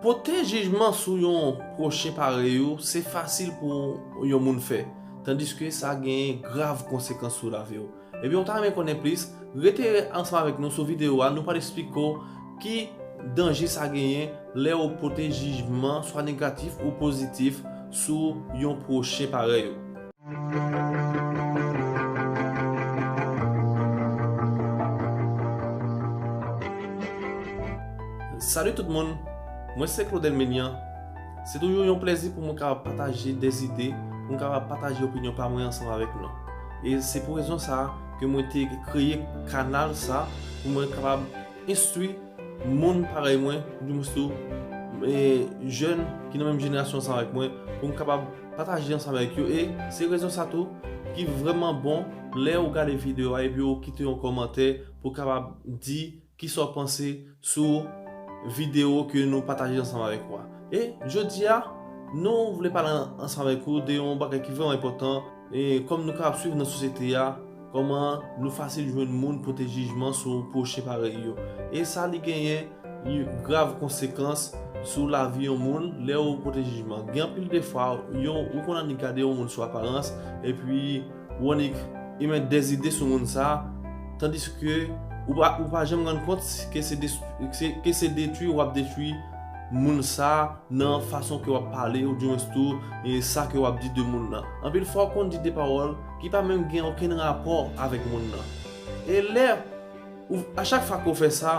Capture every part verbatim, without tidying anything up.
Pote jijman sou yon pwochen parèy ou, se fasil pou yon moun fè, tandiske sa genyen grav konsekans sou lavi w. Ebyen, ou ta renmen konnen plis? Rete ansanm avèk nou sou videyo a, nou pral eksplike w ki danje sa genyen lè ou pote jijman, swa negatif ou pozitif, sou yon pwochen parèy ou. Salut tout moun, mwen se Claudel Melian. Se toujou yon plèzi pou mwen kapab pataje de zide, pou mwen kapab pataje opinyon pa mwen ansanm avèk nou. E se pou rezon sa a ke mwen te kreye kanal sa, pou mwen kapab enstwi moun parèy mwen, di mwens tou, e, jèn ki nan menm jenerasyon ansanm avèk mwen, pou m kapab pataje ansanm avèk yo. E se rezon sa tou ki vrèman bon lè ou gade videyo a epi ou kite yon kòmantè pou kapab di kisa w panse sou videyo ke nou pataje ansanm avèk ou a. E jodi a, nou vle pale ansanm avèk ou de yon bagay ki vrèman enpòtan, e kòm nou kapab swiv nan sosyete a, kòman nou fasil jwenn moun pote jijman sou pwochen parèy yo. E sa li genyen yon grav konsekans sou lavi yon moun lè ou pote jijman. Gen anpil de fwa, yon, ou konn annik gade yon moun sou aparans, epi ou annik emet de zide sou moun sa, tandiske ou pa, ou pa janm rann kont ke se, ke se detwi w ap detwi moun sa nan fason ke w ap pale, ou di mwens tou, e sa ke w ap di de moun nan. Anpil fwa, ou konn di de pawòl ki pa menm gen okenn rapò avèk moun nan. E lè, ou, a chak fwa ke w fè sa,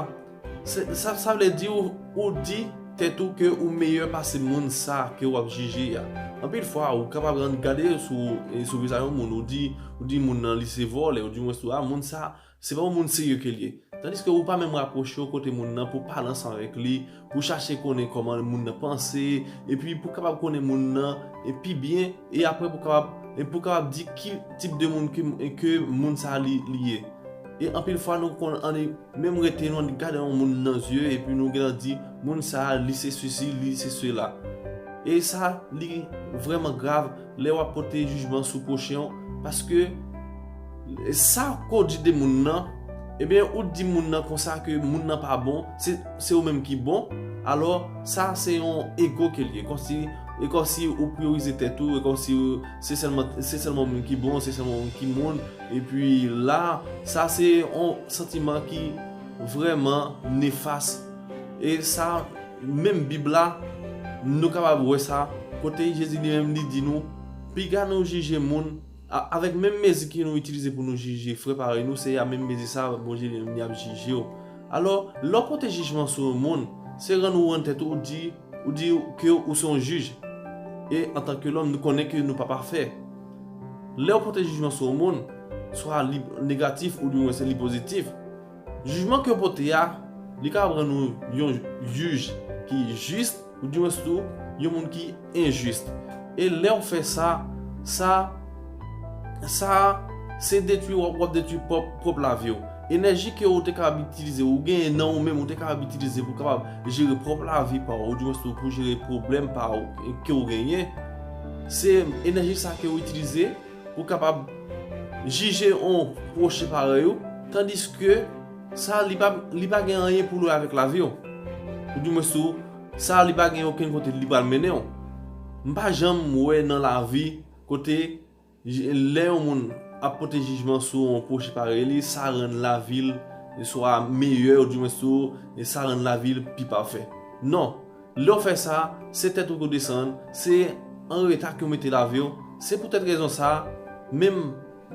se, sa, sa vle di ou, ou di tèt ou ke ou meyè pase moun sa ke w ap jije a. Anpil fwa, ou kapab rann gade sou, e sou vizaj yon moun, ou di, ou di moun nan li se vòlè, ou di mwens tou, a, moun sa, se pa yon moun serye ke l ye. Tandiske ou pa menm rapwoche w kote moun nan pou pale ansanm avèk li, pou chache konnen kòman moun nan panse, epi pou kapab konnen moun nan, e pi byen, e apre pou kapab, e pou kapab di ki tip de moun ke, ke moun sa li, li ye. E anpil fwa nou konn annik menm rete nou annik gade yon moun nan zye, epi nou gentan di moun sa li se sesi, li se sela. E sa li vrèman grav lè w ap pote jijman sou pwochen w, paske sa ke w di de moun nan, ebyen, ou di moun nan konsa ke moun nan pa bon, se, se ou menm ki bon, alò, sa se yon ego ke l ye, kòmsi, e kòmsi ou priyorize tèt ou, e kòmsi se sèlman, se sèlman moun ki bon, se sèlman moun ki moun, epi la, sa se yon santiman ki vrèman nefas. E sa, menm Bib la, nou kapab wè sa, kote Jezi li menm li di nou, piga nou jije moun a, avèk menm mezi ke nou itilize pou nou jije frè parèy nou, se a menm mezi sa Bondye li menm li ap jije w. Alò, lè w pote jijman sou yon moun, se rann ou rann tèt ou, ou di, ou di ke ou se yon jij. E antanke lòm, nou konnen ke nou pa pafè. Lè w pote jijman sou yon moun, swa li negatif ou di mwens li pozitif, jijman ke w pote a, li kapab rann ou yon jij ki jis, ou di mwens tou, yon moun ki enjis. E lè w fè sa, sa, sa, se detwi w ap, w ap detwi pwòp, pwòp lavi w. Enèji ke ou te kapab itilize, ou genyen nan ou menm, ou te kapab itilize pou kapab jere pwòp lavi pa w, ou di mwens tou pou jere pwoblèm pa w ke w genyen, se enèji sa ke w itilize pou kapab jije yon pwochen parèy ou, tandiske sa, li pa, li pa gen anyen pou l wè avèk lavi w. Ou di mwens tou, sa, li pa gen okenn kote li pral mennen w. M pa janm wè nan lavi kote, j-, lè yon moun ap pote jijman sou yon pwochen parèy li, sa rann lavi l swa meyè, ou di mwens tou, e sa rann lavi l pi pafè. Non. Lè w fè sa, se tèt ou ke w desann, se an reta ke w mete lavi w. Se poutèt rezon sa, menm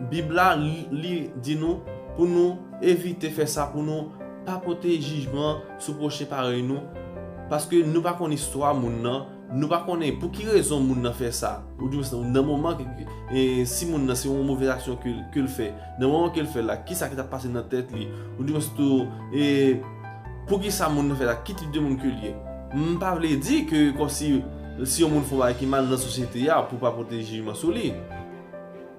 Bib la, li, li di nou pou nou evite fè sa, pou nou pa pote jijman sou pwochen parèy nou, paske nou pa konn istwa moun nan, nou pa konnen pou ki rezon moun nan fè sa. Ou di mwens nan moman ke, e, si moun nan se yon movèz aksyon ke, ke l fè, nan moman ke l fè l la, kisa ki t ap pase nan tèt li? Ou di mwens tou, e, poukisa moun nan fè sa? Ki tip de moun ke l ye? M pa vle di ke kòmsi si yon moun fè yon bagay ki mal nan sosyete a, pou pa pote jijman sou li.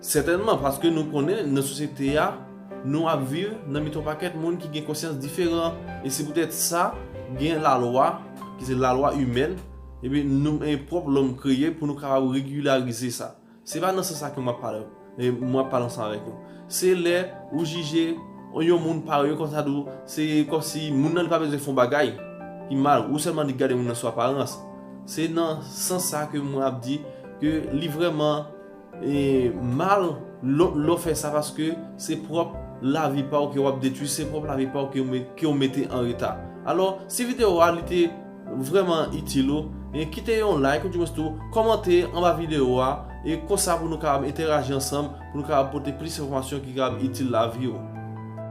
Sètènman, paske nou konnen nan sosyete a, nou ap viv nan mitan yon pakèt moun ki gen konsyans diferan. E se poutèt sa, gen lalwa, ki se lalwa imèn, epi nou, e pwòp lòm kreye pou nou kapab regilyarize sa. Se pa nan sans sa ke m ap pale, e, m ap pale ansanm avèk nou. Se lè ou jije yon moun parèy ou konsa, di w, se kòmsi moun nan li pa bezwen fè yon bagay. mal, ou sèlman di gade moun nan sou aparans. Se nan sans sa ke mwen ap di ke li vrèman e mal lè w fè sa, paske se pwòp lavi pa w ke w ap detwi, se pwòp lavi pa w ke w mete an reta. Alò, si videyo a li te vrèman itil ou, e kite yon like, ou dimwens tou kòmante anba videyo a, e konsa pou nou kapab entèraji ansanm, pou nou kapab pote plis enfòmasyon ki kapab itil lavi w.